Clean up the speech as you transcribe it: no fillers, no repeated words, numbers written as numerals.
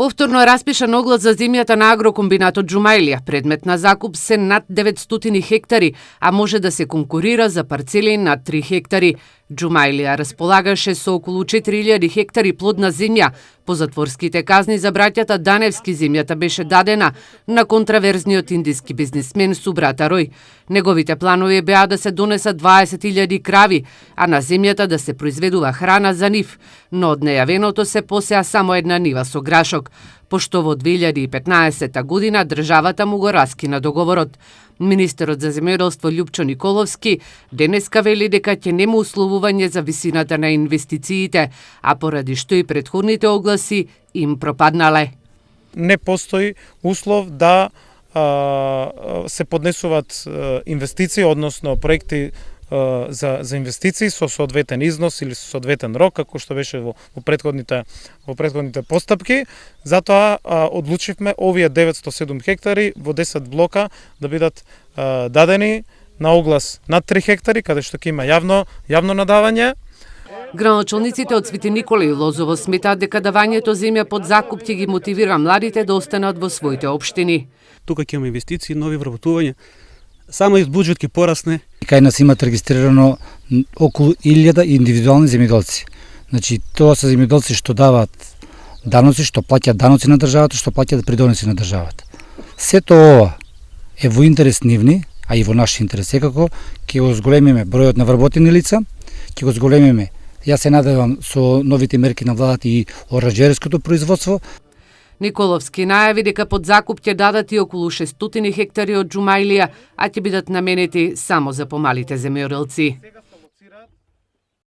Повторно е распишан оглас за земјата на агрокомбинатот Џумаилија. Предмет на закуп се над 900 хектари, а може да се конкурира за парцели над 3 хектари. Џумаилија располагаше со околу 4000 хектари плодна земја. По затворските казни за браќата Даневски земјата беше дадена на контраверзниот индиски бизнисмен Субрата Рој. Неговите планови беа да се донесат 20.000 крави, а на земјата да се произведува храна за нив, но од нејавеното се посеа само една нива со грашок, пошто во 2015 година државата му го раскина договорот. Министерот за земјоделство Љупчо Николовски денеска вели дека ќе нема условување за висината на инвестициите, а поради што и претходните огласи им пропаднале. Не постои услов да се поднесуваат инвестиции, односно проекти за инвестиции со соодветен износ или со соодветен рок, како што беше во претходните постапки. Затоа одлучивме овие 907 хектари во 10 блока да бидат дадени на оглас над 3 хектари, каде што ќе има јавно надавање. Граначалниците од Свети Никола и Лозово сметаат дека давањето земја под закуп ќе ги мотивира младите да останат во своите општини. Тука ќе има инвестиции, нови вработувања. Само и буџет ќе порасне. Кај нас имат регистрирано околу 1000 индивидуални земјоделци. Значи, тоа се земјоделци што даваат даноци, што плаќаат даноци на државата, што плаќаат придоноси на државата. Сето ова е во интерес нивни, а и во наш интерес секако, ќе го зголемиме бројот на вработени лица, ќе го зголемиме, јас се надевам со новите мерки на владата и оранџереското производство. Николовски најави дека под закуп ќе дадат и околу 600 хектари од Џумаилија, а ќе бидат наменети само за помалите земјоделци.